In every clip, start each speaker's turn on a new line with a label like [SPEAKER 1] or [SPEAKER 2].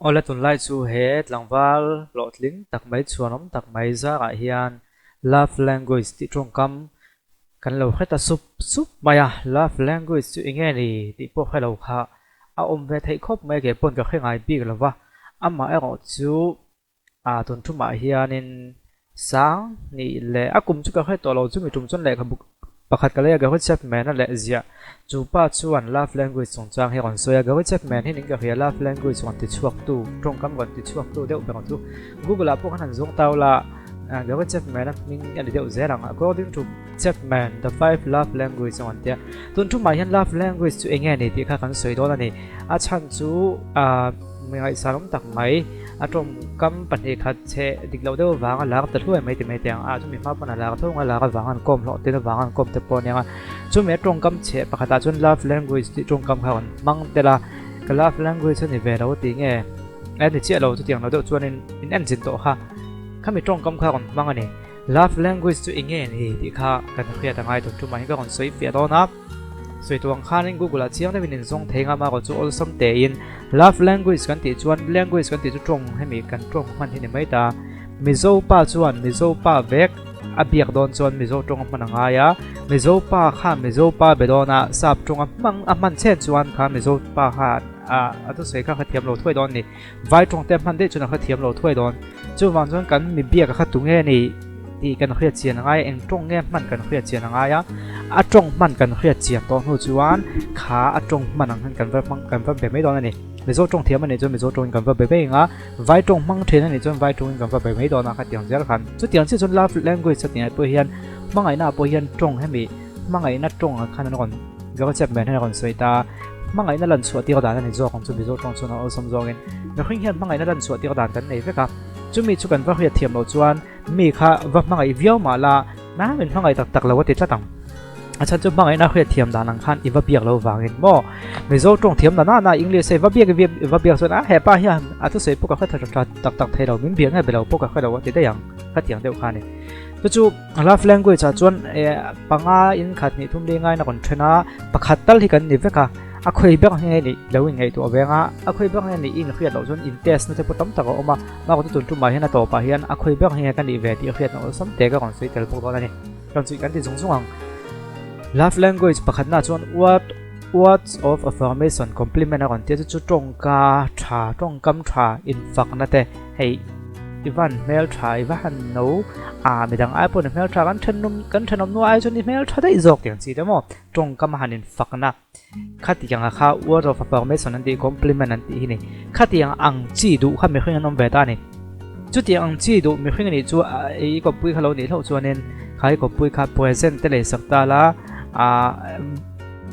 [SPEAKER 1] Awle tunlai chu he tlangval hlawhtling tak mai chhuanawm tak mai zarah hian love language tih tawngkam kan lo hre ta sup sup mai a, love language chu enge ni tih pawh hre lo kha a awm ve theih khawp mai a ke pawn ka hre ngai bik lo va, amah erawh chu A tun thumah hianin sang nih leh a kum chu ka hre tawh lo chumi tum chuan lehkhabu pakhat ka lei a Gary Chapman a leh ziah chu pa chuan love language chungchang hi a rawn sawi a Gary Chapman hi ning ka hria love language rawn ti chhuak tu tawngkam rawn ti chhuak tu deuh ber ang chu Google ah pawh khan han zawng tau la Gary Chapman a hming a ni deuh zel ang according to Chapman the five love language a rawn ti a tun thumah hian love language chu enge ni tih kha kan sawi dawn a ni a chhan chu ah Mi ngaihsanawm tak mai, a tawngkam 2 khat chhe dik loh deuh avanga lar ta hluai mai ti mai teh ang a, chumi hma pawn a lar tho ang a, lar avanga an kawm hlawh tel avanga an kawm te pawh a nia, chumi a tawngkam chhe pakhatah chuan love language tih tawngkam kha a rawn hmang tel a, ka love language a ni ve lo tih nge a ni chiah lo chutiang lo deuh chuanin in en zin tawh kha, khami tawngkam kha a rawn hmang a ni, love language chu eng nge ni tih kha kan hriat a ngai tawh tumah hi ka rawn sawi fiah dawn a. Sawi tuang khanin Google ah chiang deuhin in zawng thei ngam a, chu awlsam tein love language kan tih chuan language kan tih chu tawng hemi kan tawng hman hi ni mai ta. Mizo pa chuan Mizo pa vek a biak dawn chuan Mizo tawng a hman a ngai a, Mizo pa kha Mizo pa be dawn a sap tawng a hmang a hman chen chuan kha Mizo pa kha a a thusawi kha kha thiam lo thuai dawn a ni. Vai tawng te hman daih chuan a kha thiam lo thuai dawn. Chuvang chuan kan mi biak a kha tu nge ni tih kan hriat chian a ngai a, eng tawng nge hman kan hriat chian a ngai a, a tawng hman kan hriat chian tawh hnu chuan kha a tawng hman ang hian kan va hmang kan va be mai dawn a ni. Mizo tawng thiam a nih chuan Mizo tawngin kan va be mai ang a, vai tawng hmang thin a nih chuan vai tawngin kan va be mai dawn a khatiang zel khan. Chutiang chiah chuan love language a tih pawh hian hmangaihna ah pawh hian tawng hemi hmangaihna tawng ang khan an rawn Ganga chep men hian a rawn sawi ta. Hmangaihna lan chhuah tir dan a ni zawk ang chu Mizo tawng chuan a awlsam zawngin mihring hian hmangaihna lan chhuah tir dan kan nei vek a, chumi chu kan va hriat thiam loh chuan mi kha va hmangaih viau mah la na min hmangaih tak tak lo a ti tlat ang. A chhan chu hmangaihna hriat thiam dan ang khan i va biak lo vangin maw Mizo tawng thiam na na na English hei va biak i va biak chuan a hepa hian a thusawi pawh ka hre tha tak tak thei lo min biak nge be lo pawh ka hre lo a ti daih ang khatiang deuh kha a ni. Chu chu love language ah chuan panga in khat hnih thum li ngain a rawn then a, pakhat tal hi kan ni vek a, a khawi ber nge nih lo in ngaihtuah veng a, a khawi ber nge nih i inhriat loh chuan in test na te pawh tam tak a awm a, mahse chu tun tumah hian a tawpah hian a khawi ber nge ka nih ve tih hriatna awlsam te ka rawn sawi tel bawk dawn a ni. Rawn chhuih kan ti zung zung ang. Love language pakhatna chuan word words of affirmation compliment a rawn tia chu chu tawngka tha tawngkam tha infakna te hei I van hmel tha, i va han no a, midang ai pawhin hmel tha kan thenawm kan thenawm nu ai chuan i hmel tha daih zawk tiang chi te maw tawngkam a han in fakna khatiang a kha word of affirmation an tih compliment an tih hi ni khatiang ang chi duh kha mihring an awm ve ta a ni chutiang ang chi duh mihring a nih chu i kawppui kha lo nih hlauh chuanin kha i kawppui kha present te lei sak ta la a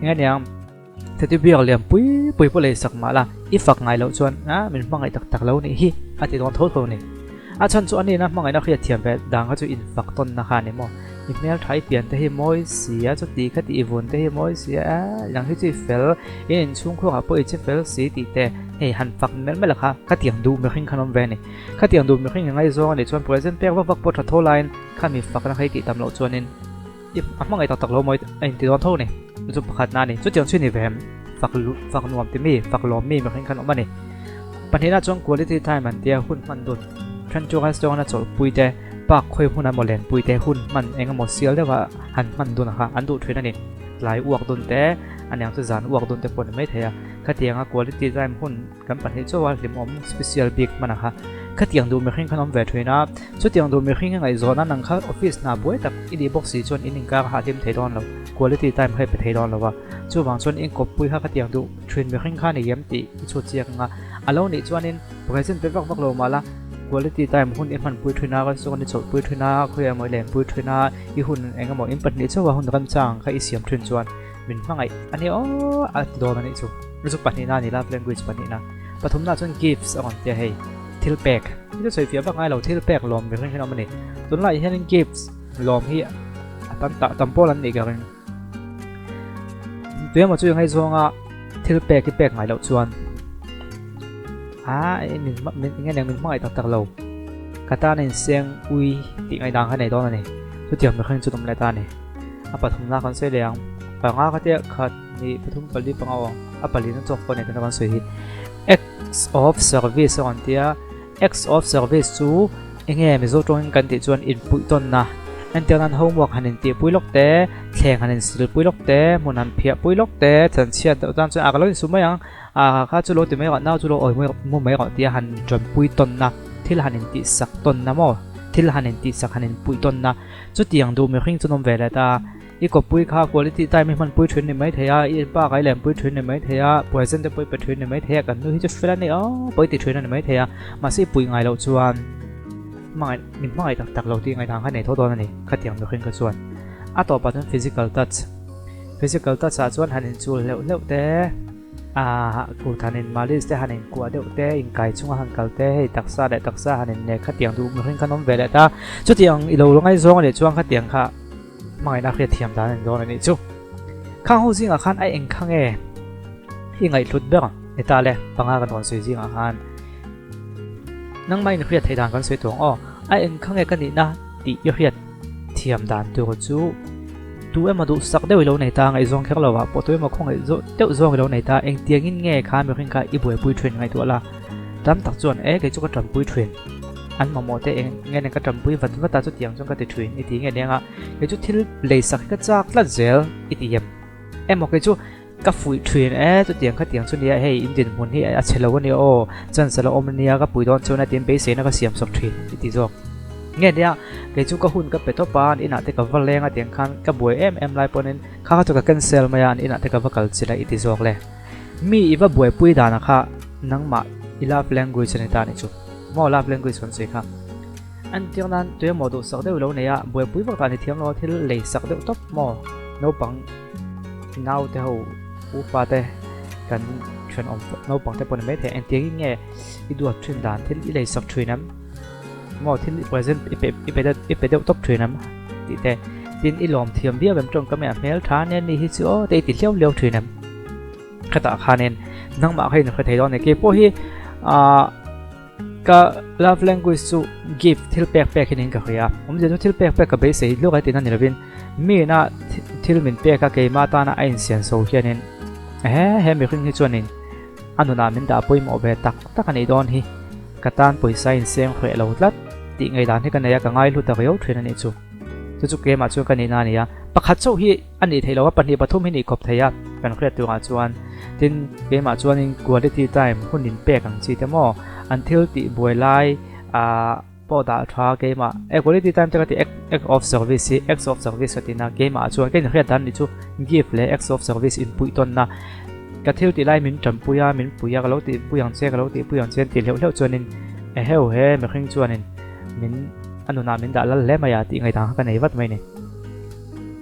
[SPEAKER 1] eng aniang Tati biak liam pui pui pawh lei sak mah la, i fak ngai loh chuan a min hmangaih tak tak lo nih hi a ti dawn tho tho a ni. A chhan chu anina hmangaihna hriat thiam ve dan kha chu infak tawnna kha a ni maw? I hmeltha i pian te hi mawi si a, chuti kha ti i vun te hi mawi si a, nang hi chu i fel, in inchhung khuangah pawh i che fel si tih te hei han fak melh melh kha khatiang duh mihring khan awm ve a ni. Khatiang duh mihring i ngaizawng a nih chuan present pek vak vak pawh tha tho laiin khami fakna kha i tih tam loh chuanin I a hmangaih tak tak lo mawi a inti dawn tho a ni. Chu chu pakhat na a ni. Chutiang chu ni ve em? Fak fak nuam ti mi, fak lawm mi mihring khan awm a ni. Pahnihna chuan quality time an tia hun hman dun. Then chu restaurant a chawlhpui te, park khawi hmun a maw lenpui te hun hman eng emaw sial deuha han hman dun kha an duh thin a ni. Tlai uak dun te, aniang chu zan uak dun te pawh a ni maithei a. Khatianga quality time hun Kan pahnih chauha hlimawm special bik hman a kha. Khatiang duh mihring khan awm ve thin a, chutiang duh mihring hi ngaihzawn a nang kha office hna buai tak i nih bawk si chuan in inkar a hahlim thei dawn lo, quality time kha i pe thei dawn lo a. Chuvang chuan in kawppui kha khatiang duh thin mihring kha ni em tih i chhut chiak ang a, a lo nih chuanin present pe vak vak lo mah la, quality time hun i hmanpui thin a, kan sawn i chawlhpui thin a, khawiah emaw i lenpui thin a, i hun eng emaw in pahnih chauha hun remchang kha i siam thin chuan Min hmangaih a ni aw a ti dawn a nih chu. Chu pahnihna a ni love language pahnihna. Pathumna chuan gifts a rawn tia hei. Thil pek. Hi chu sawi fiah vak ngai lo thil pek lawm mihring hian a awm a ni. Tunlaiah hianin gifts lawm hi a tam tah tam pawl an nih ka ring. Tuemaw chu i ngaihzawnga thil pek i pek ngai loh chuan a min min enge nen min hmangaih tak tak lo. Ka tan a inseng ui tih ngaihdan kha nei dawn a ni. Chutiang mihring chu an awm leh ta a ni. A pathumna kan sawi leh ang. Panga kha tia khat hnih pathum pali panga aw. A palina chawk pawh nei tuna kan sawi hi acts of service a rawn ti a, acts of service chu enge Mizo tawngin kan tih chuan inpuih tawnna entir nan homework han intihpui lawk te, thleng han insilpui lawk te, hmun han phiahpui lawk te, chanchhiat deuh tan chuan a ka lo insu mai ang a kha chu lo ti mai rawh nau chu lo awi mu mai rawh tia han tanpui tawnna thil han intihsak tawnna maw thil han intihsak han inpuih tawnna chutiang duh mihring chu an awm ve leh ta. I kawppui kha quality time i hmanpui thin ni mai thei a, i bak ah i lenpui thin ni mai thei a, present te pawh i pe thin ni mai thei a, kan nu hi chu fel a ni aw pawh i ti thin a ni mai thei a, mahse i puih ngai loh chuan hmangaih min hmangaih tak tak lo tih ngaihdan kha nei tho dawn a ni khatiang mihring kha chuan. A tawpah chuan physical touch, physical touch ah chuan han inchul hleuh hleuh te, Aah kut han in malis te han in kuah deuh te inkai chunga han kal te hei taksa leh taksa han in nek khatiang duh mihring khan awm ve leh ta chutiang i lo ngaizawng a nih chuan khatiang kha hmangaihna hriat thiam dan a ni dawn a nih chu. Khang ho zingah khan a eng kha nge i ngaihhlut ber ni ta le panga kan rawn sawi zingah khan nangmah in hriat theih dan kan sawi tawh ang aw a eng kha nge ka nihna tih i hriat thiam dan tur chu tu emaw duhsak deuh i lo nei ta ngaihzawng kher lo ah pawh tu emaw khawngaih zawh deuh zawng i lo nei ta engtiangin nge kha mihring kha i buaipui thin ngaihtuah la tam tak chuan e kei chu ka tanpui thin an mamawh te eng nge nen ka tanpui vat vat a chutiang chuan ka ti thin i ti nge nia nga kei chu thil leisak hi ka chak tlat zel i ti em emaw kei chu Ka fuih thin e, chutiang khatiang chu nia hei in dinhmun hi a chhe lo a nia aw, chance a la awm a nia ka pui dawn chuan a tiin beiseina ka siam sawk thin i ti zawk. Nge nia, kei chu ka hun ka pe tawp a, an inah te ka va leng a tiang khan ka buai em em lai pawhin kha kha chu ka cancel mai a, an inah te ka va kal chilh a i ti zawk le. Mi i va buaipui danah kha nangmah i love language a ni ta a nih chu. Maw love language kan sawi kha. An tir nan tuemaw duhsak deuh i lo nei a, buaipui vak dan i thiam lo a thil lei sak deuh tawp maw naupang naute ho upa te kan thenawm naupang te pawh ni maithei engtiangin nge i duat thin dan thil i lei sak thin em maw thil i present i pe i pe deuh i pe deuh tawp thin em tih te tin i lawm thiam viau em tawngkam e a hmel tha ania ni hi chu aw te i ti hliau hliau thin em. Khatah khanin nangmah kha in hre thei dawn a ni keipawh hi ah Ka love language chu gift thil pek pek hian in ka hria. Awmzia chu thil pek pek ka beisei luak a tina ni lovin mi ina thil min pek a keimah atana a insian so hianin ehe he mihring hi chuanin a nunah min dah pawimawh ve tak tak a nih dawn hi ka tan pawisa inseng hreh lo tlat tih ngaihdan hi ka nei a ka ngaihlu ta riau thin a nih chu. Chu chu keimah chuan ka nihna a ni a, pakhat chauh hi a nih theih loh a, pahnih pathum hi nih khawp thei a kan hriat turah chuan tin keimah chuanin quality time hun in pek ang chi te maw an thil tih buai lai ah pawh dah tha keimah e quality time te ka ti act of service hi acts of service ka tina keimah chuan ka inhriat dan ni chu gift leh acts of service inpuih tawnna ka thil tih lai min tanpui a min pui a ka lo tihpui ang che ka lo tihpui ang che an tih hleuh hleuh chuanin eheu he mihring chuanin min a nunah min dah lal hle mai a tih ngaihdan kha ka nei vat mai ni.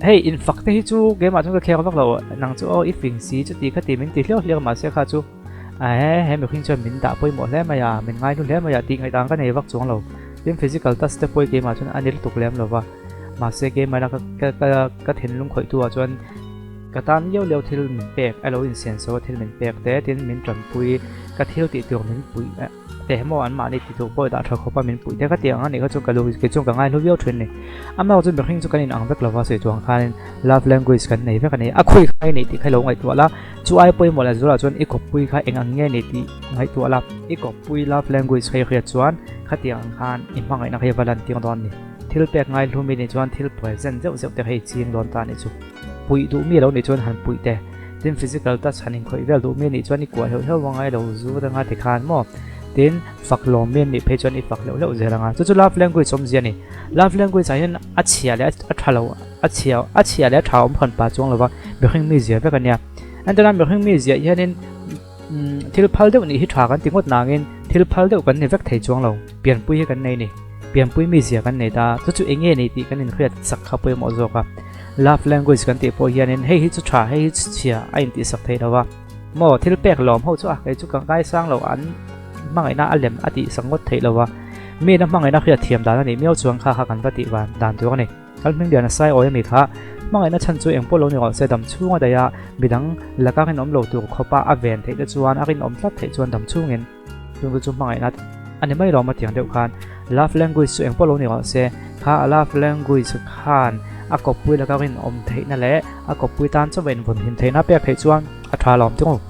[SPEAKER 1] Hei infak te hi chu keimah chuan ka kher vak lo nang chu aw i fing si chuti kha ti min ti hliau hliau mahse kha chu he he mihring chuan min dah pawimawh hle mai a min ngaihlu hle mai a tih ngaihdan ka nei vak chuang lo tin physical touch te pawh hi keimah chuan a ni lutuk lem lo va mahse keimah ila ka ka ka thinlung khawih tu ah chuan ka tan liau liau thil min pek a lo insian so a thil min pek te tin min tanpui ka thil tih tur min puih Teh maw an mahni ti tur pawh dah tha khawp a min puih te ka tih ang a nih kha chu ka lu kei chuan ka ngaihlu viau thin a ni. Amah chu mihring chu kan in ang vek lova sawi chuang khanin love language kan nei vek a ni. A khawi kha i neih tih kha i lo ngaihtuah la, chu ai pawimawh leh zualah chuan i kawppui kha eng ang nge ni tih ngaihtuah la, i kawppui love language kha i hriat chuan khatiang ang khan i hmangaihna kha i va lan tir dawn a ni. Thil pek ngaihlu mi nih chuan thil present zeuh zeuh te kha i ching dawn ta a nih chu. Puih duh mi lo nih chuan han puih teh. Tin physical touch han inkhawih vel duh mi anih chuan i kuah hleuh hleuh anga i lo zut anga tikhan maw tin fak lawm mi anih phei chuan i fak hleuh hleuh zel anga chu chu love language awmzia a ni. Love language ah hian a chhia leh a tha lo a chhia a chhia leh a tha awm hran pah chuang lova mihring mizia vek a nia. Entirnan mihring mizia hianin thil phal deuh nih hi tha kan ti ngawt nangin thil phal deuh kan ni vek thei chuang lo pianpui hi kan nei ni pianpui mizia kan nei ta chu chu eng nge ni tih kan inhriat sak kha pawimawh zawk a love language kan tih pawh hianin hei hi chu tha hei hi chu chhia a intih sak thei lo va maw thil pek lawm ho chu a kei chu ka ngaisang lo an hmangaihna a lem a tih sak ngawt theih lo va mi na hmangaihna hriat thiam dan a nih miau chuan kha kha kan va tih van dan tur a ni. Kalhming lian a sai awi ami kha hmangaihna chhan chu engpawh lo ni rawh se dam chhunga daih a, midang laka rinawm lo tur khawpa a ven theih te chuan a rinawm tlat theih chuan dam chhungin chung chu hmangaihna a ni mai lawm a tiang deuh khan love language chu engpawh lo ni rawh se kha a love language khan a kawppui laka rinawm theihna leh a kawppui tan chauh a invawn him theihna pek theih chuan a tha lawm tingawt.